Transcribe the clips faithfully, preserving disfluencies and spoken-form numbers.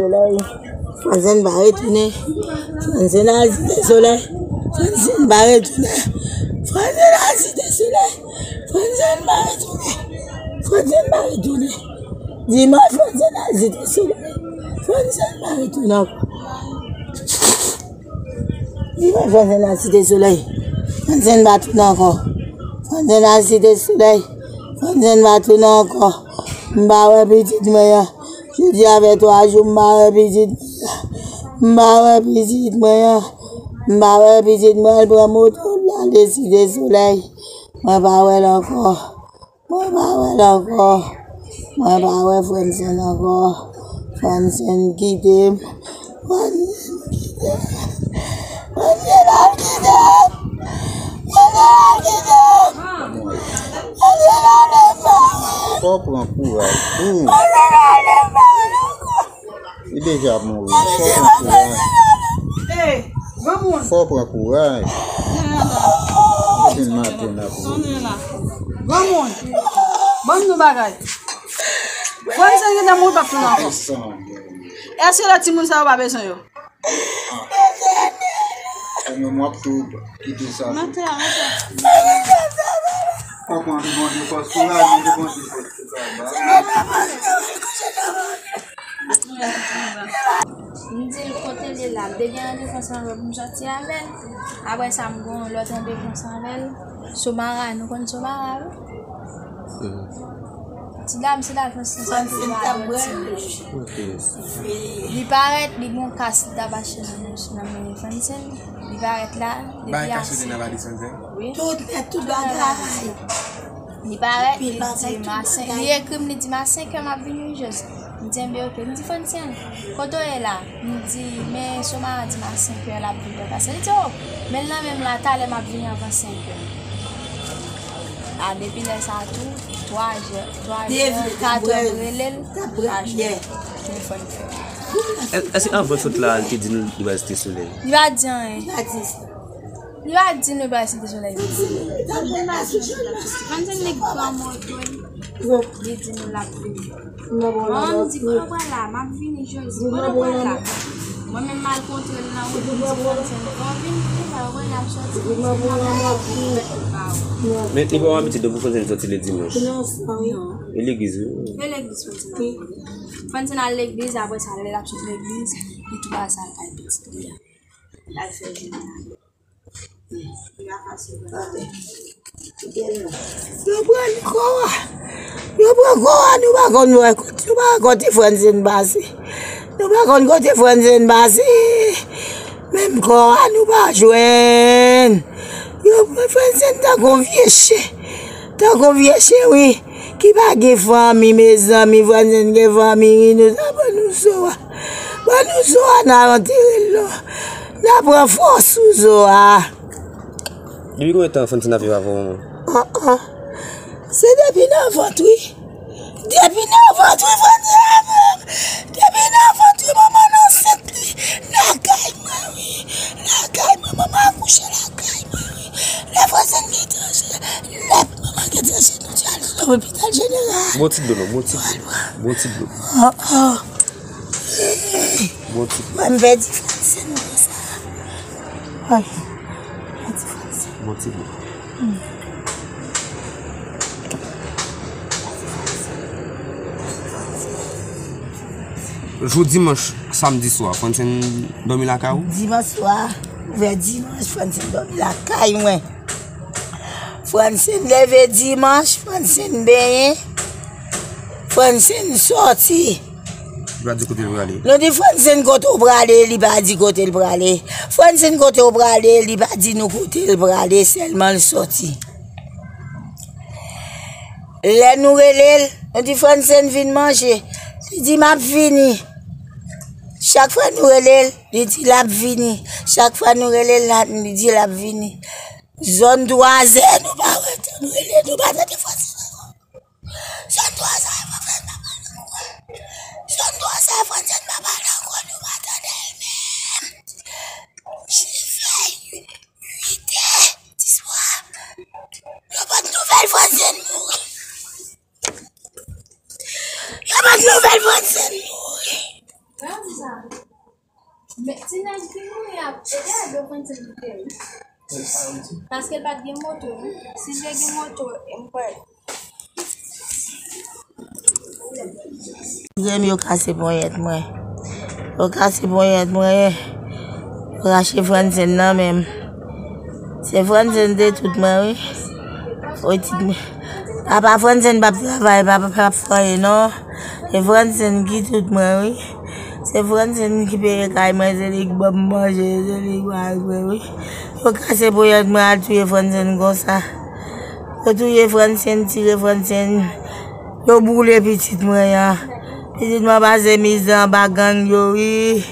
Solèy. Fransèn pa retounen. Fransèn al Site Solèy. Fransèn pa retounen. Fransèn al Site Solèy. Fransèn pa retounen. Fransèn pa retounen. Dimanch, Fransèn al Site Solèy. Fransèn pa retounen ankò. Dimanch, Fransèn al Site Solèy. Fransèn pa tounen ankò. Fransèn al Site Solèy. Fransèn pa tounen ankò. M pa wè pitit mwen an. Jodi a fè twa jou m pa wè pitit mwen an. M pa wè pitit mwen an. M pa wè pitit mwen an, l pran moto l ale Site Solèy. Mwen pa wè l ankò. Mwen pa wè l ankò. Mwen pa wè Fransèn ankò. Fransèn kite m. Fransèn kite m. Fransèn al kite m. Fransèn al kite m. Fransèn al kite m. Fò w pran kouraj. Fransèn al kite m. Li deja mouri. Fò w pran kouraj. Hey, granmoun. Fò w pran kouraj. Depi maten n ap ri. Granmoun, ban m yon bagay. Fransèn gentan mouri, p ap tounen ankò. Èske lòt timoun sa yo pa bezwen yo? Ou menm w ap tou kite sa tou. Mete a, mete a. Fò w pran Bondye fòs kouraj, Bondye, Bondye fòs kouraj. M di l kote l ye la, m te gen randevou ansanm avè l pou m sòti avè l. Apre sa, m gen yon lòt randevou ansanm avè l. Somara, nou konn Somara, wi? Ti dam, se la Fransèn sa. Fransèn t ap bwè. Ok. Li parèt, li gen yon kas li t ap achte nan men, nan men Fransèn. Li parèt la, depi a senk. Bay kas yo te nan valiz Fransèn? Wi. Tout nèt, tout bagay. Li parèt, li di m a senk, li ekri m, li di m a senk è m ap vini, wi, Jòs. M di, enben, oke. M di, Fransèn, kote w ye la? M di, men Somara di m a senk è l ap vin nan kas la. Li di, o, men l nan men m la, talè m ap vini anvan senk è. A, depi lè sa a tou, twa è, twa è, kat è m rele l, pa jwenn telefòn fè. Èske anvan l sot la, li te di nou li pral Site Solèy? Li pa di anyen. Li pa di nou li pral Site Solèy. Fransèn nèg pran moto l. Li di nou l ap vini. Manman m di, kote w pral la? M ap vini, Jòs. Kote w pral la? Mwen menm m al kontre l nan wout, m di, Fransèn, fò w vin, fò w vin, n ap sòti, m di, m ap vin, m ap vin, m ap vin. Men li pa yon abitid pou Fransèn sòti le dimanch. Non. E legliz, wi. E legliz, Fransèn ap vini. Fransèn al legliz, apre sa, lè l ap sot legliz, li tou pase al kay pitit li a. L al fè jounen avè l. Yo pran kò a. Yo pran kò a, nou pa konn wè kote, nou pa konn kote Fransèn pase. Nou pa konn kote Fransèn pase. Menm kò a, nou pa jwenn. Yo pran Fransèn tankou vye chen. Tankou vye chen, wi. Ki pa gen fanmi, mezanmi, Fransèn gen fanmi, wi, nou sa ban nou zo a. Ban nou zo a, n a antere l non. N a pran fòs sou zo a. Depi konbyen tan Fransèn ap viv avè w, manman? Ah, ah. Se depi nan vant, wi. Depi nan vant, wi, Fransèn. Depi nan vant, wi, manman ansent li. Lakay mwen, wi. Lakay mwen, manman akouche lakay mwen, wi. Lè Fransèn gen tranche, lè manman gen tranche, nou te al nan lopital jeneral. Bon ti dlo non, bon ti dlo. Bon ti dlo. Ah, ah. Bon ti dlo. Mwen m pèdi Fransèn konsa. Ay. Pèdi Fransèn. Bon ti dlo. Jou dimanch, samdi swa, Fransèn dòmi lakay ou? Dimanch swa, ouvè dimanch, Fransèn dòmi lakay mwen. Fransèn leve dimanch, Fransèn benyen, Fransèn sòti. Li pa di kote l prale. Nou di Fransèn kote w prale, li pa di kote l prale. Fransèn kote w prale, li pa di nou kote l prale, sèlman l sòti. Lè nou rele l, nou di Fransèn vin manje. Li di m ap vini. Chak fwa nou rele l, li di l ap vini. Chak fwa nou rele l, la, li di l ap vini. Zòn twazè, nou pa wè tan nou rele, nou pa tande Fransèn ankò. Zòn twazè, Fransèn pa pale ankò. Zòn twazè, Fransèn pa pale ankò, nou pa tande l menm. Chifre uit è di swa. Yo pa t nouvèl Fransèn mouri. Yo pa t nouvèl Fransèn mouri. Men ti nèg ki mouri a, e te do Francine te wi. Paske l pa t gen moto wi. Si l te gen moto, e m kwè. Frè m, yo kase ponyèt mwen. Yo kase ponyèt mwen. Yo rache Francine nan men m. Se Francine te tout mwen wi. Wi, tit mwen. Papa Francine p ap travay, papa p ap fè anyen non. Se Francine ki tout mwen wi. Se Francine ki peye kay mwen, se li ki ban m manje, se li ki bay mwen wi. Yo kase ponyèt mwen, al touye Francine konsa. Yo touye Francine, tire Francine. Yo boule pitit mwen an. Pitit mwen pase mizè anba gang yo wi.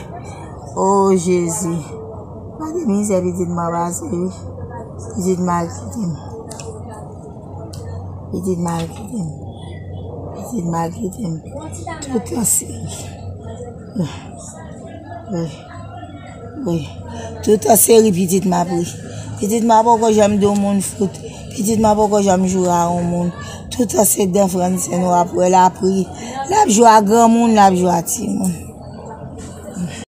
O Jezi. Gade mizè pitit mwen pase wi. Pitit mwen al kite m. Pitit mwen al kite m. Pitit mwen al kite m. Tout an seri. Wi. Wi. Tout an seri pitit mwen ap ri. Pitit mwen poko janm di yon moun fout. Pitit mwen poko janm joure a yon moun. Tout an se dan Francine w ap wè l ap ri. L ap jwe a granmoun, l ap jwe a timoun.